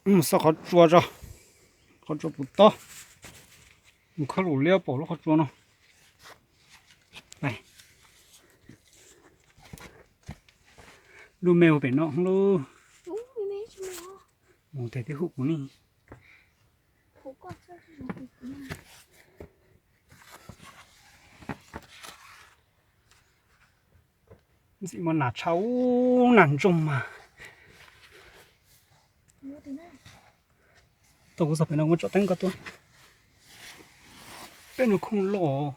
Mus xauj qhov tsua tso, qhov tsua puv tob. Mus khawb lus liab pom lub qhov tsua no. Lub me hu pem no lub. Mus tes twb hu kuv ne. Ntxim muaj nas tshaj ub, nas ntsoog mas. Tau kuv txog pem no kuv tsom teeb koj tuaj. Peb no khoom loj.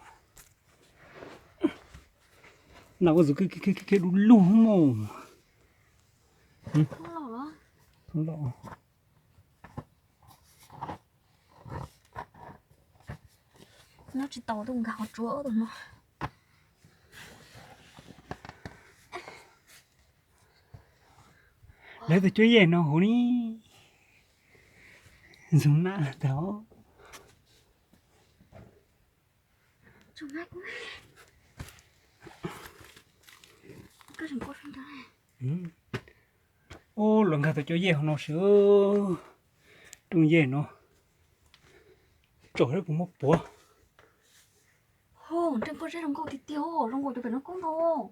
Nas ua tus kheej du lug mus. Khoom loj. Nyob tsis tau tus nkag qhov tsua tus no. Lawv tus cuab yej no huv ni, ntxoov na tau. Ub, luag nkag tus cuab yej hauv no xwb. Rooj yej no tsom seb puas muaj puav. Nreej pob zeb zoo nkauj tiag tiag, zoo nkauj rau pem no koob ntau.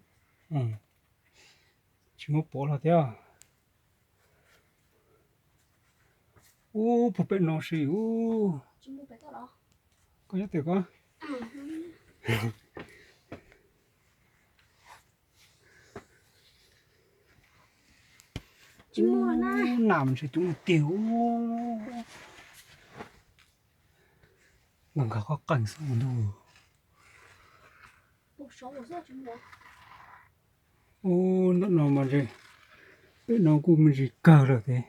Tsis muaj puav los thiab. Ub, puag pem no xwb ub. Koj nyob twg koj? Nam ntshe coob tiag ub. Nkag nkag qoj qeeg xwb ntuj. Ub, ntawm no mas pem no kuj me ntsis kawg lawm thiab.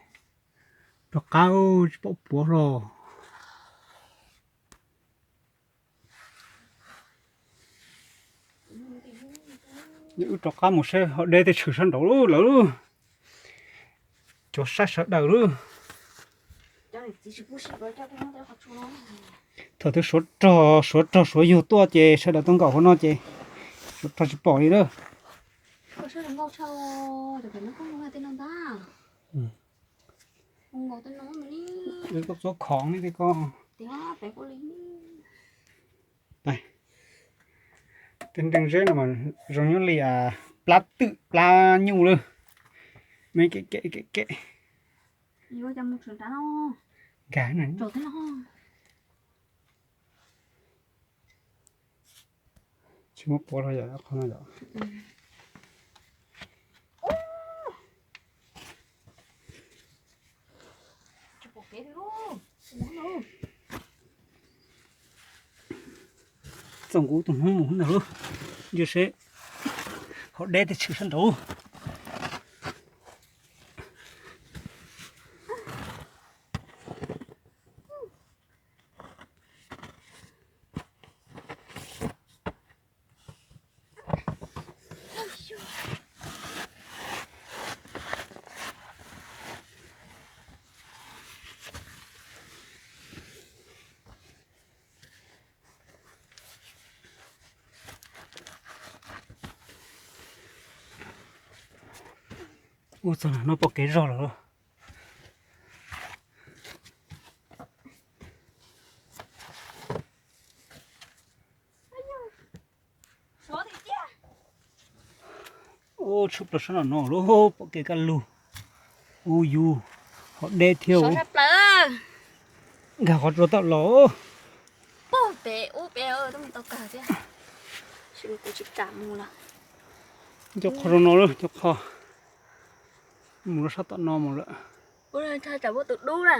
Rov qab tsis pom puav hlo. Wb rov qab mus saib hauv deb tej tshwm sab nraud lawm. Cov saib sawv daws lub. Thaum twg suav rog suav rog suav yug tuaj ces sawv daws tuaj nkaum hauv no ces suav rog tsis pom li lawm. Koj txob khoov li koj. Tej nrees zeb no mas zoo nyob li plab twm plab nyuj lawm. Me kem kem kem kem. Nkag. Tsis muaj puav los yom, qhov no yom. Txoos kuv tus hnub mus ntag lauj, ntsia seb hauv deb tej tshwm sab nraud. Ua txog no pom kev zog lawm. Ub, tshwj plaws sab no no lub pom kev kaj lug. Ub yus, hauv deb thiab. Nkag qhov tsua tawm los. Cov qhov zoo no lawm, cov qhov mus rau sab tom no mus lawm. Tus dub na.